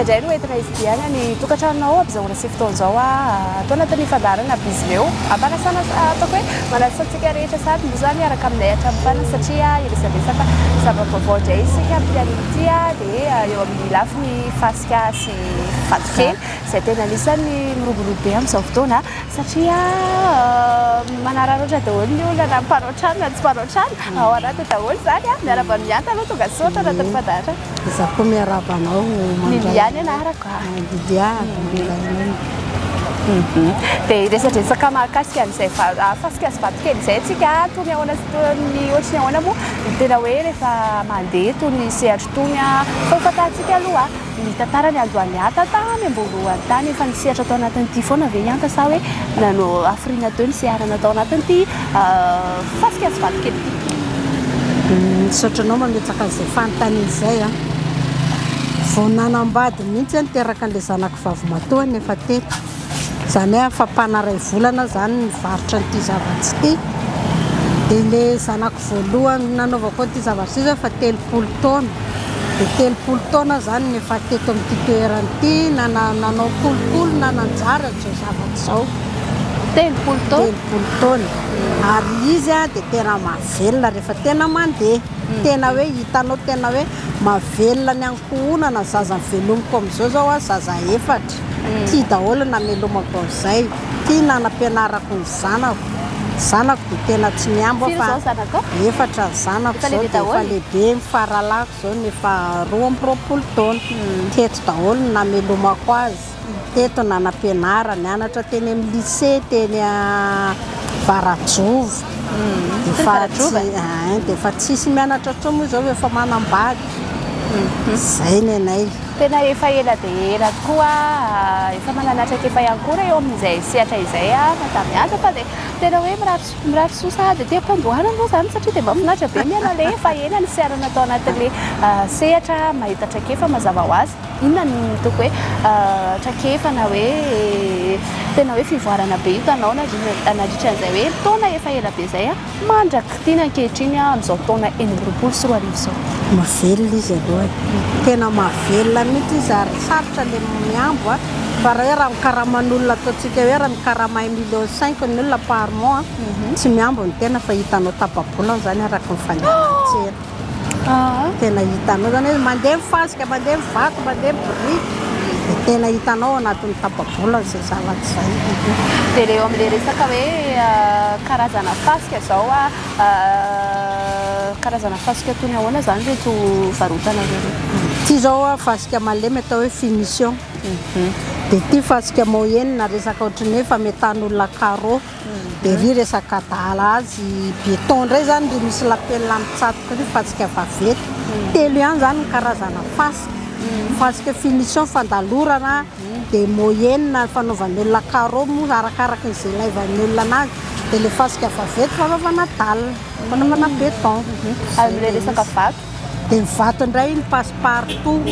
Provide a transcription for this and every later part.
indray no entina hividiana ny tokantranonao amin'izao ora sy fotoana izao ato anatin'ny fandaharana Bizleo. Ampanasana ataoko hoe manasa antsika rehetra sady moa izany hiaraka aminay hatramin'ny farany satria hiresadresaka zava-baovao indray isika amin'ity anio ity dia eo amin'ny lafiny fasika sy vatokely izay tena anisan'ny miroborobo be amin'izao fotoana satria manararaotra daholo ny olona na mpanao trano na tsy mpanao trano ao anaty daholo izany. Miarahaba an'i Mianta aloha tonga soa ato anatin'ny fandaharana. Izaho koa miarahaba anao mandray. Lilia ny anarako a. Lilia, mandray anao. Dia hiresadresaka mahakasika an'izay fasika sy vatokely izay isika, toy ny ahoana sy toy ny ohatry ny ahoana moa ny tena hoe rehefa mandeha itony sehatra itony. Fa ho fantatsika aloha ny tantara niandohan'i Anta tany am-boalohany tany, efa nisehatra tao anatin'ity foana ve i Anta sa hoe nanao hafiriana teo ny seharana tao anatin'ity fasika sy vatokely ity? Misaotra anao mametraka an'izay fanontaniana izay an. Vao nanambady mihitsy aho niteraka an'ilay zanako vavimatoa nefa teto. Izany hoe afa-pana iray volana aho izany nivarotra an'ity zavatra ity. Dia ilay zanako voalohany nanaovako an'ity zavatra ity izao efa 30 taona. Dia 30 taona aho izany no efa teto amin'ity toerana ity, nanao kolikoly, nananjara an'izao zavatra izao. 30 taona? 30 taona. Ary izy dia tena mahavelona rehefa tena mandeha. Tena hoe hitanao tena hoe mahavelona ny ankohonana, ny zaza velomiko amin'izao izao an, zaza efatra. Tia daholo namelomako an'izay, tia nanampianarako ny zanako. Zanako dia tena tsy mihambo aho Firy fa izao zanakao? efatra ny zanako Efa izao lehibe dia efa daholo? lehibe, ny faralahiko izao no efa 22 taona. Teto daholo no namelomako azy, teto nanampianarany, nianatra teny amin'ny lycée teny Varadrova. Dia Teny efa Varadrova? tsy, ein, dia efa tsisy mianatra intsony moa izao fa efa manambady. Izay ny anay. Tena efa ela dia ela tokoa, efa manana traikefa ihany koa raha eo amin'izay sehatra izay Madame Anja fa dia tena hoe mirary mirary soa sahady aty am-pandohana moa izany satria dia mahafinaritra be miaina ilay efa ela ny seharana tao anatin'ilay sehatra mahita traikefa mazava ho azy. Inona no toko hoe traikefa na hoe tena hoe fivoarana be hitanao nandritra an'izay hoe taona efa ela be izay Mandrak'ity ny ankehitriny amin'izao taona 2026 izao. Mahavelona izy aloha e! Tena mahavelona mihitsy izy ary sarotra le mihambo a! Fa raha hoe raha mikaraman'olona ataontsika hoe raha mikarama un million cinq ny olona par mois a, tsy mihambo ny tena fa hitanao tapa-bolana izany araka ny fandehanan'ny tsena. Tena hitanao izany hoe mandeha ny fasika, mandeha ny vato, mandeha ny biriky, dia tena hitanao ao anatin'ny tapa-bolana izay zavatra izay. Dia ilay eo amin'ilay resaka hoe karazana fasika izao a, karazana fasika toy ny ahoana izany ireto varotanareo ireto? Ity izao a, fasika malemy atao hoe finition. Dia ity fasika moyenne na resaka ohatran'ny hoe fametrahan'olona carreau. Dia ry resaka adala azy béton indray izany ry misy lapelina mitsatoka ry fasika vaventy. Telo ihany izany ny karazana fasika. Fasika finition fandalorana, dia moyenne fanaovan'ny olona carreau moa arakaraky ny izay ilaivan'ny olona anazy. Dia ilay fasika vaventy fanaovana dalle, fanaovana béton. Ary ilay resaka vato? Dia ny vato indray ny passe partout.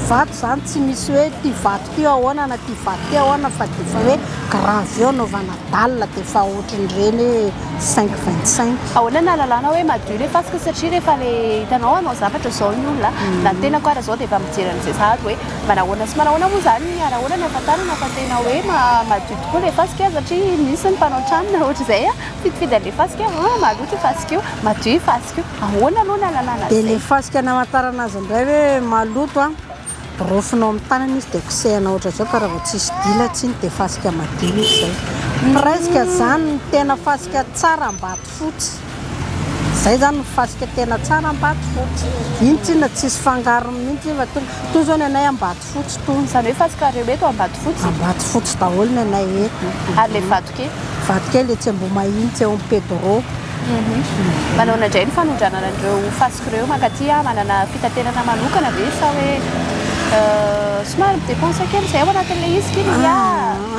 Vato izany tsy misy hoe ity vato ity ahoana na ity vato ity ahoana fa dia efa hoe gravier anaovana dalle dia efa ohatran'ireny hoe cinq vingt cinq. Ahoana no ahalalana hoe madio ilay fasika satria rehefa ilay hitanao hanao zavatra izao ny olona na ny tenako ara izao dia efa mijery an'izay sahady hoe manahoana sy manahoana moa izany ary ahoana ny ahafantarana fa tena hoe madio tokoa ilay fasika satria misy ny mpanao trano na ohatr'izay mifidifidy an'ilay fasika ah maloto io fasika io, madio io fasika io. Ahoana aloha ny ahalalana Dia an'izay? ilay fasika namantarana azy indray hoe maloto an, raofinao amin'ny tanana izy dia kosehina ohatran'izao ka raha vao tsisy dilatra iny dia fasika madio izy izay. Presque izany ny tena fasika tsara Ambatofotsy. Izay izany ny fasika tena tsara Ambatofotsy. Iny tsinona tsisy fangarony mihitsy iny fa tonga, toa izao ny anay Ambatofotsy tony. Izany hoe fasikareo eto Ambatofotsy? Ambatofotsy daholo ny anay eto. Ary ilay vatokely? Vatokely etsy Ambohimahitsy eo amin'ny Pedro. Manahoana indray ny fanondranana an'ireo fasika ireo mankaty? Manana fitaterana manokana ve sa hoe somary mi-dépense kely izay ao anatin'ilay izy kely ya?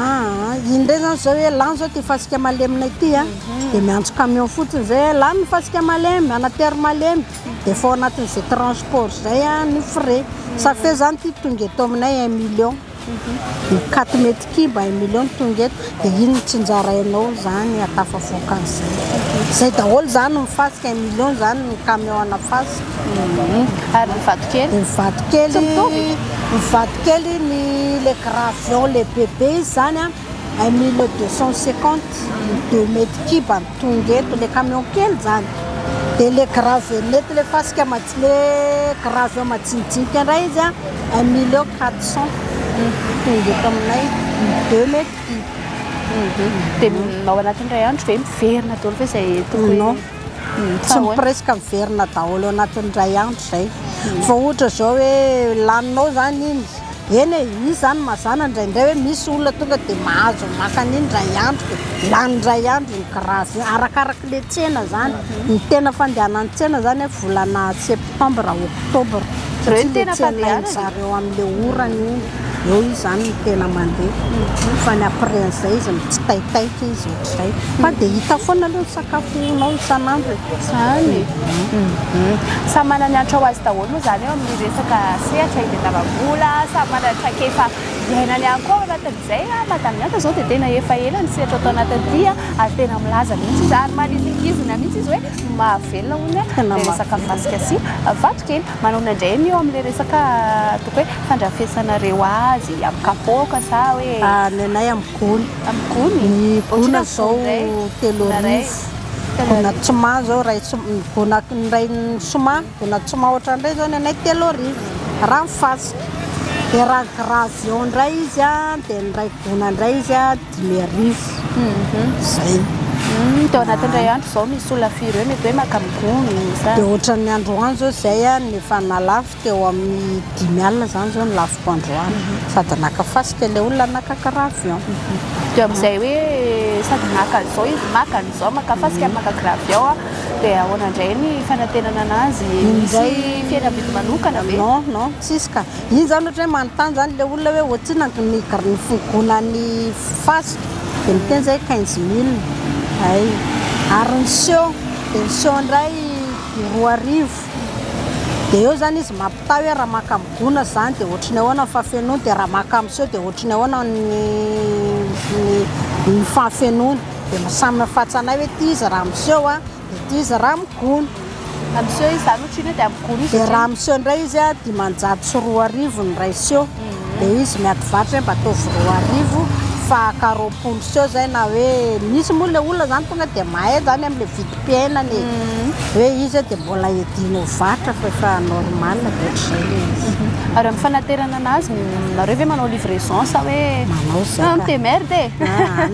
Aa, iny indray izany izao hoe lany izao ity fasika malemina ity a, dia miantso camion fotsiny izay hoe lany ny fasika malemy, anatero malemy, dia efa ao anatin'izay transport izay ny frais. Ça fait izany ity tonga eto aminay un million. Ny quatre mètres cube un million no tonga eto dia iny no tsinjarainao zany atafavoaka an'izay. Zay daholo zany ny fasika un million zany ny camion ana fasika. Ary ny vatokely? Dia ny vatokely Tsy mitovy? Ny vatokely ny le gravillon lehibebe izy zany a 1 250 ny 2 mètres cube ny tonga eto, le camion kely zany. Dia le gravelette, le fasika le gravillon majinijinika indray izy a 1 million 400 tonga eto aminay, 2 mètres cube. Dia ao anatin'ny ray andro ve miverina daholo ve izay tokony? Non, tsy presque miverina daholo ao anatin'ny ray andro zay. Fa ohatra zao hoe laninao zany iny, eny e, izy zany mazàna indraindray hoe misy olona tonga dia mahazo maka an'iny ray andro, dia lany ray andro ny gravillon. Arakaraka le tsena zany. Ny tena fandehanan'ny tsena zany a volana septembre, octobre. Reo satria tena le tsena fandehanany. Zareo amin'le orana iny eo izy zany no tena mandeha. Fa ny après an'izay izy mitsitaitaika izy ohatr'izay, fa dia hita foana aloha ny sakafonao isan'andro e. Zany samy manana ny antra ho azy daholo moa zany eo amin'ny resaka sehatra itadiavam-bola, samy manana traikefa iainany ihany koa ao anatin'izay. A Madame Mianta zao dia tena efa ela ny sehatra atao anatin'ity a, ary tena milaza mihitsy izy ary manizingizina mihitsy izy hoe mahavelona hony a Tena le resaka mahavelona. Fasika sy vatokely. Manao indray ny eo amin'le resaka ataoko hoe fandrafesanareo azy amin'ny kapoaka sa hoe? Ah, ny anay amin'ny gony. Amin'ny gony. Ny gona Ohatrina zao gony ray? telo Gona ray. arivo gona tsoma zao ray gona ray soma, gona tsoma ohatran'indray zao ny anay 3000 raha ny fasika. Dia raha gravillon indray izy a, dia ny ray gona indray izy a 5000 zay. Teo anatin'ny ray andro zao misy olona firy eo mety hoe maka amin'ny gony sa? Dia ohatran'ny androany zao zay a ny efa nalafo teo amin'ny 50 000 zany zao ny lafoko androany, sady naka fasika ilay olona, naka gravillon. Dia amin'izay hoe sady maka an'izao izy, maka an'izao, maka fasika, maka gravillon a, dia ahoana indray ny fanantenana anazy? Misy fihenam-bidy manokana ve? Non, tsisy ka. Iny zany ohatra hoe manontany zany le olona hoe ohatrina ny figonan'ny fasika, dia miteny zay 15 000 ay. Ary ny seau, dia ny seau indray 2000. Dia eo zany izy mampitaha hoe raha maka amin'ny gona zany dia ohatry ny ahoana ny fahafenoany, dia raha maka amin'ny seau dia ohatry ny ahoana ny fahafenoany. Dia samy mafatsanay hoe ty izy raha amin'ny seau a, dia ty izy raha amin'ny gona. Amin'ny seau izy zany ohatrino, dia amin'ny gony izy Dia raha ohatrino? amin'ny seau indray izy a 2500 ny ray seau. Dia izy miady varotra hoe mba ataovy 2000 fa ka 20 seau zay. Na hoe misy moa le olona zany tonga dia mahay zany amin'le vidim-piainana e, hoe izy a dia mbola edinao varotra fa efa normal, dia ohatr'izay le izy. Ary amin'ny fanaterana anazy, nareo ve manao livraison sa hoe? Manao zay Ah, ka. Te-merde e. Ah,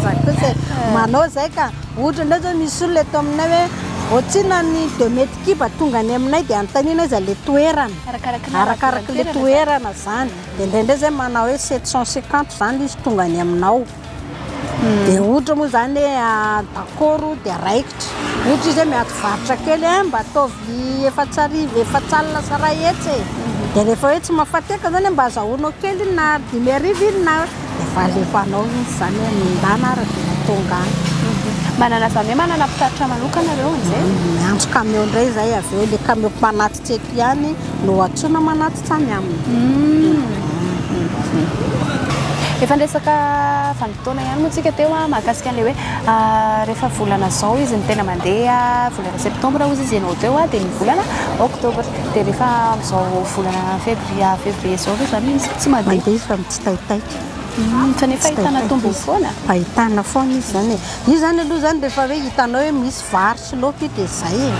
za kosa e, manao zay ka. Ohatra indray zao misy olona eto aminay hoe ohatrina ny 2 mètres cube tonga any aminay, dia anontaniana izy le toerana. Arakaraka ny Arakaraka le toerana. Toerana zany. Dia indraindray zay manao hoe 750 zany izy tonga any aminao. Dia ohatra moa zany hoe ah, d'accord, dia raikitra. Ohatra izy hoe miady varotra kely a, mba ataovy 400, 400 sy 100 e. Dia rehefa hoe tsy mahafateka zany, mba azahoanao kely iny na 5000 iny na, dia efa alefanao izy zany hoe mindana ary dia tonga any. Manana zany hoe manana mpitatitra manokana reo amin'izay? Miantso camion indray zay avy eo, le camion manatitra eto ihany no antsoina manatitra any aminy. Efa niresaka vanim-potoana ihany moa tsika teo a mahakasika an'ilay hoe rehefa volana zao izy ny tena mandeha, volana septembre hozy izy ianao teo a, dia ny volana octobre. Dia rehefa amin'izao volana février zao ve zany izy tsy mandeha? Mandeha izy fa mitsitaitaika. Fa nefa ahitana tombony foana. Ahitana foana izy zany e. Io zany aloha zany rehefa hoe hitanao hoe misy vary sy laoka io, dia zay e,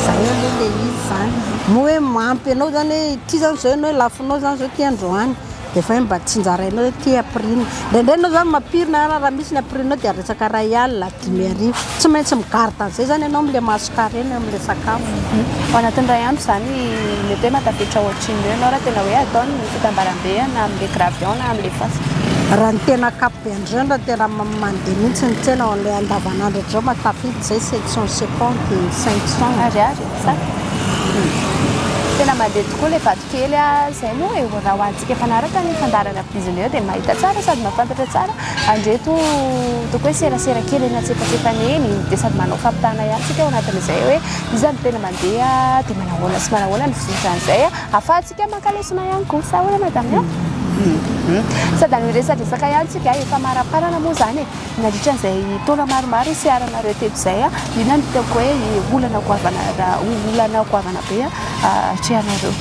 zay aloha le izy zany. Moa hoe mampy anao zany hoe ty zany zao ianao hoe lafonao zany zao ty androany, dia efa hoe mba tsinjarainao hoe ty ampirina. Indraindray anao zany mampirina, raha misy ny ampirinao dia resaka 1000, 5000. Tsy maintsy migarde an'izay zany ianao amin'le masonkarena amin'le sakafo. Ao anatin'ny ray andro zany mety hoe mahatafiditra ohatrino eo ianao raha tena hoe atao ny fitambarambe na amin'le gravillon na amin'le fasika? Raha ny tena ankapobeny, raha tena mandeha mihitsy ny tsena ao an'ilay andavanandro zao, mahatafiditra zay 750, 500. Ariary sa tena mandeha tokoa le vatokely a. Zay moa e, raha ho antsika mpanaraka ny fandaharana Biz'Leo dia mahita tsara sady mahafantatra tsara andreto toko hoe serasera kely eny antsefatsefany eny, dia sady manao fampitahana ihany tsika ao anatin'izay hoe iza no tena mandeha, dia manahoana sy manahoana ny fizotran'izay ahafahantsika maka lesona ihany koa. Sa ahoana, madame a? Sady any resadresaka ihany tsika efa maraparana moa zany e, nandritra an'izay taona maromaro seharanareo teto izay a, inona no hitako hoe olana goavana be atrehanareo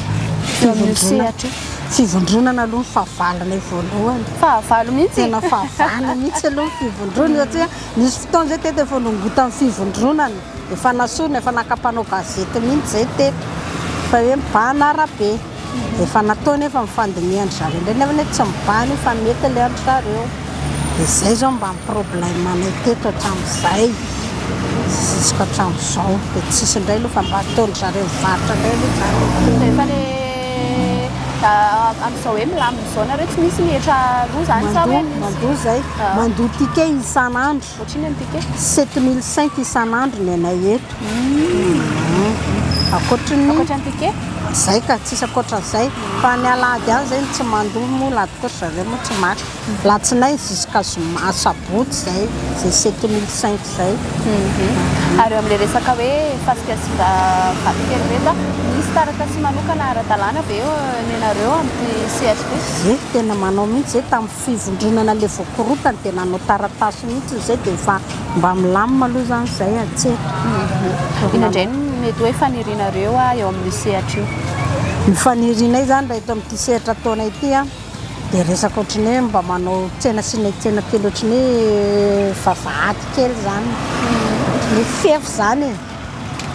eo amin'io sehatra io? Fivondronana aloha ny fahavalonay voalohany. Fahavalo mihitsy? Tena fahavalo mihitsy aloha ny fivondronana satria nisy fotoana izay teto efa nongotan'ny fivondronana, efa nasorina, efa naka mpanao gazety mihitsy izay teto fa hoe mibahana arabe. Efa natao nefa ny fandinihan-dry zareo indray nefa hoe tsy mibahana io fa mety ilay an-dry zareo. Dia izay izao mba ny problème-nay teto hatramin'izay jusqu'à hatramin'izao. Dia tsisy indray aloha fa mba ataon-dry zareo mivarotra indray aloha izany ny tena. Rehefa le amin'izao hoe milamina izao nareo tsy misy ny hetra aloa izany sa hoe misy? Mandoa izay. Mandoa ticket isan'andro. Ohatrinona ny ticket? 7500 isan'andro ny anay eto. Ankoatry ny. Ankoatra ny ticket? Zay ka, tsisy ankoatran'izay. Fa ny alahady ihany zay no tsy mandoa moa, alahady koa ry zareo moa tsy maka. Alatsinainy jusqu'à zoma, sabotsy zay, zay 7500 zay. Ary eo amin'ilay resaka hoe fasika sy vatokely ireto, misy taratasy manokana ara-dalàna ve ny anareo amin'ity sehatra ity? Ie, tena manao mihitsy zay tamin'ny fivondronana le voakorotana dia nanao taratasy mihitsy zay dia efa mba milamina aloha zany zay hatreto. Inona indray no mety hoe fanirianareo eo amin'io sehatra io? Ny fanirianay zany raha eto amin'ity sehatra ataonay ity an, dia resaka ohatran'ny hoe mba manao tsena asiana tsena kely ohatran'ny hoe vavahady kely zany, ohatran'ny hoe fefy zany e,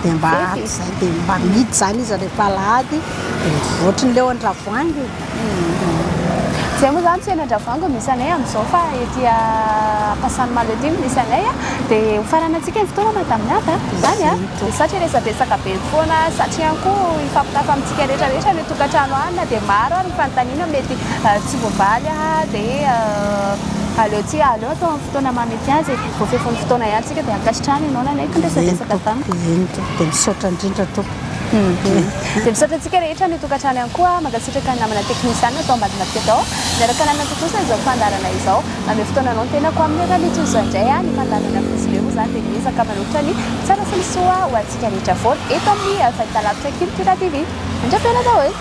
dia mba zay dia mba mihidy zany izy rehefa alahady dia mivoatry ny leo Andravoahangy e. Izay moa izany tsena Andravoahangy no misy anay amin'izao fa ety Ampasanimalo ety no misy anay dia ho faranantsika ny fotoana Madame Miada a, izany a, dia satria resadresaka be foana, satria ihany koa hifampitafa amintsika rehetra rehetra any an-tokantrano any na dia maro ary ny fanontaniana mety tsy voavaly dia aleo tsy aleo atao amin'ny fotoana mahamety azy e, voafefin'ny fotoana ihany tsika dia ankasitrahana ianao nanaiky ny resadresaka tamiko. Eny tompoko, dia misaotra indrindra tompoko. Dia misaotra antsika rehetra any an-tokantrano ihany koa, mankasitraka ny namana teknisianina tao ambadimbadika tao niaraka nanatontosa izao fandaharana izao. Mamehy fotoana anao ny tenako amin'ny Ralitozo indray ny fandaharana Fizileo moa izany dia miezaka manolotra ny tsara sy ny soa ho antsika rehetra foana eto amin'ny fahitalavitra Cultura TV. Mandra-pihaona daholo.